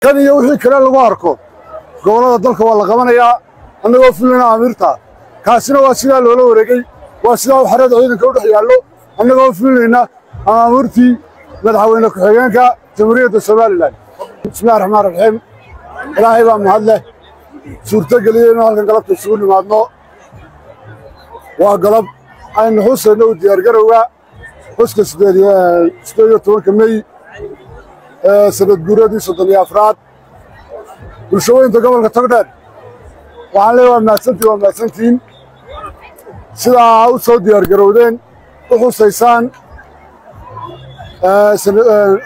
Kan iyo wixii kale lagu arko gobollada dalka waa la qabanayaa, annagoo fulina amiirta. Kaasina waa sidaa loola wareegay, waa sidaa u xerada ciidanka u dhex yaallo, annagoo fulinayna amaamuurtii madaxweyne ku-xigeenka Jamhuuriyadda Somalilan. Bismillahi raxmaan raxiim. Ilaahay baa mahad leh suurto geliyey inuu halkan galabta isugu nimaadno. Waa galab aynu xusayno u diyaargarowga xuska 18-ka Mey, sanad guuradii 34aad. Bulshooyinta gobolka Togdheer waxaan leeya waa mahadsantiin, waa mahadsantihiin sidaa u soo diyaargarowdeen, u xusaysaan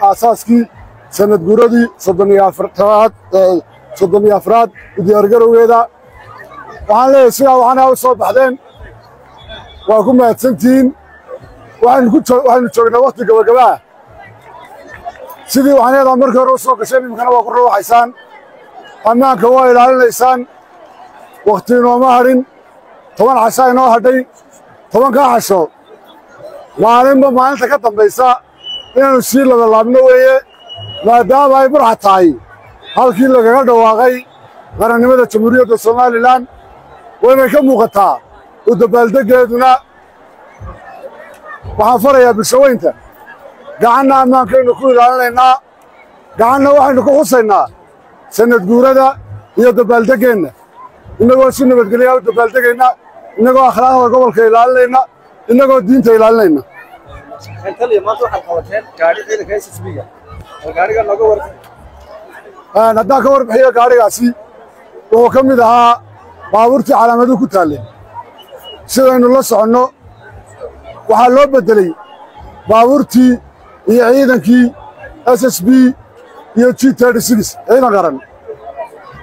aasaaskii sanad guuradii 34aad, 34aad u diyaargarowgeeda. Waxaan leeyahay sidaa waxaana u soo baxdeen waa ku mahadsantihiin. Waxaynu joognaa wakti gabagabaah. Sidii waxaan leedaha markii hore u soo gasheen, iminkana waa ku ruuxaysaan, ammaanka waa ilaalinaysaan. Wakhti inooma hadhin, 10 cashaa inoo hadhay. 10-kaa casho maalinba maalinta ka dambaysa inaannu sii labalaabno weeye, maadaama ay Burca tahay halkii lagaga dhawaaqay qarannimada Jamhuuriyadda Somalilan. Waynay ka muuqataa u dabaaldeggeeduna. Waxaan farayaa bulshaweynta, gacanna ammaankaynu ku ilaalinaynaa, gacanna waxaynu ku xusaynaa sannad guurada iyo dabaaldeggeenna, innagoo si nabadgelyaa u dabaaldegayna, innagoo akhlaaqda gobolka ilaalinayna, innagoo diinta ilaalinayna. Haddaan ka warbixiyo gaadhigaasi, wuxuu ka mid ahaa baabuurtii calaamaduhu ku taalleen. Sidaynu la soconno, waxaa loo beddelay baabuurtii iyo ciidankii SSB iyo G ciidan qaran.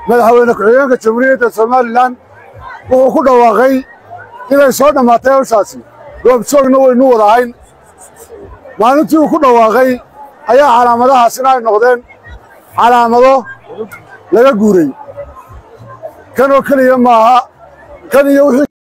Madaxweyne ku-xigeenka Jamhuuriyadda Somalilan wuxuu ku dhawaaqay inay soo dhammaatay hawshaasi, goobjoogna waynu wada ahayn. Maalintii uu ku dhawaaqay ayaa calaamadahaasina ay noqdeen calaamado laga guuray. Kanoo keliya maaha, kan iyo wixii